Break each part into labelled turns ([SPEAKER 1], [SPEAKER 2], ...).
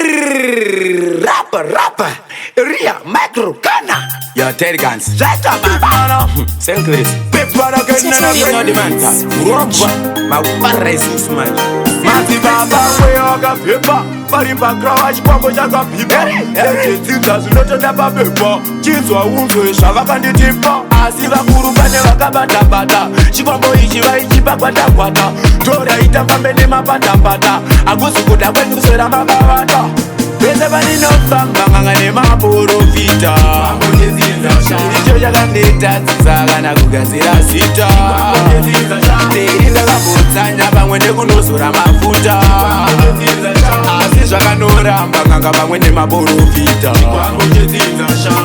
[SPEAKER 1] Rapa rapa ria micro kana
[SPEAKER 2] Yo, Terry Guns.
[SPEAKER 1] Zvaita baba.
[SPEAKER 2] Same.
[SPEAKER 1] Pepara.
[SPEAKER 2] Dimanta. Urobva makuparira isusu manje.
[SPEAKER 1] Madzibaba mweya wakabhepa vari pakrawa, chikwambo chakabhipa, echitsinza zvinotoda pabepa. Chinzwa unzwe zvavakanditipa, asi vakuru pane vakabatabata chikwambo ichi vaichipa gwatakwata, toraita fambe nemapatapata. Hakuzi kuda kwenyu kuswera mabavata pese paninofamba nganga nemaprofita. Icho chakanditadzisa kana kugadzira zita. Ndiri ndakambotsanya pamwe nekunozora mafuta, asi zvakanoramba nganga pamwe nemaprofita.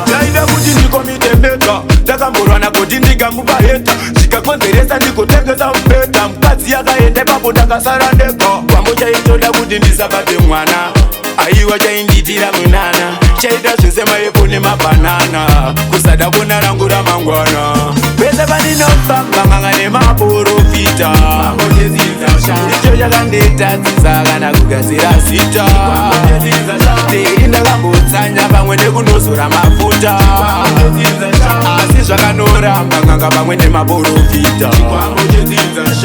[SPEAKER 1] Chaida kuti ndikomite meta, ndakamborwana kuti ndikamupa heta, zvikakonzeresa ndikotengesa mupeta. Mukadzi yakaenda ipapo, ndakasara ndega. Kwambo chaitoda kuti ndisabate mwana, aiwa, chainditira munana, chaita zvese maepo nemabhanana, kusada kuona rangu ramangwana. Pese paninofamba nganga nemaprofita. Icho chakanditadzisa kana kugadzira zita. Ndiri ndakambotsanya pamwe nekunozora mafuta, asi zvakanoramba nganga pamwe nemaprofita.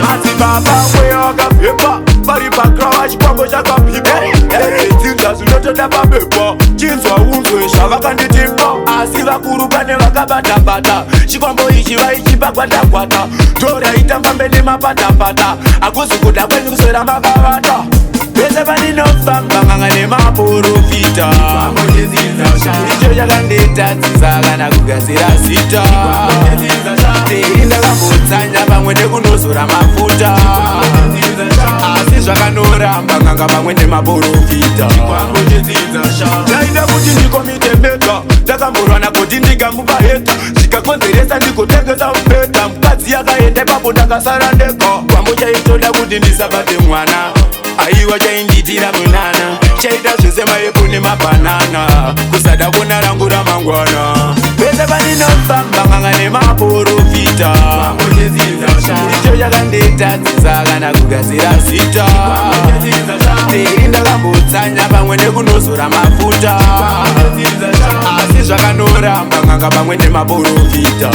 [SPEAKER 1] Madzibaba mweya wakabhepa vari pakrawa, chikwambo chakabhipa, echitsinza zvinotoda pabepa. Chinzwa unzwe zvavakanditipa, asi vakuru pane vakabatabata chikwambo ichi vaichipa gwatakwata, toraita fambe nemapatapata. Hakuzi kuda kwenyu kuswera mabavata pese paninofamba nganga nemaprofita. Icho chakanditadzisa kana kugadzira zita. Ndiri ndakambotsanya pamwe nekunozora mafuta, asi zvakanoramba nganga pamwe nemaprofita. Chaida kuti ndikomite meta, ndakamborwana kuti ndikamupa heta, zvikakonzeresa ndikotengesa mupeta. Mukadzi yakaenda ipapo, ndakasara ndega. Kwambo chaitoda kuti ndisabate mwana, aiwa, chainditira munana, chaita zvese maepo nemabhanana, kusada kuona rangu ramangwana. Pese paninofamba nganga nemaprofita. Icho chakanditadzisa kana kugadzira zita. Ndiri ndakambotsanya pamwe nekunozora mafuta, asi zvakanoramba nganga pamwe nemaprofita.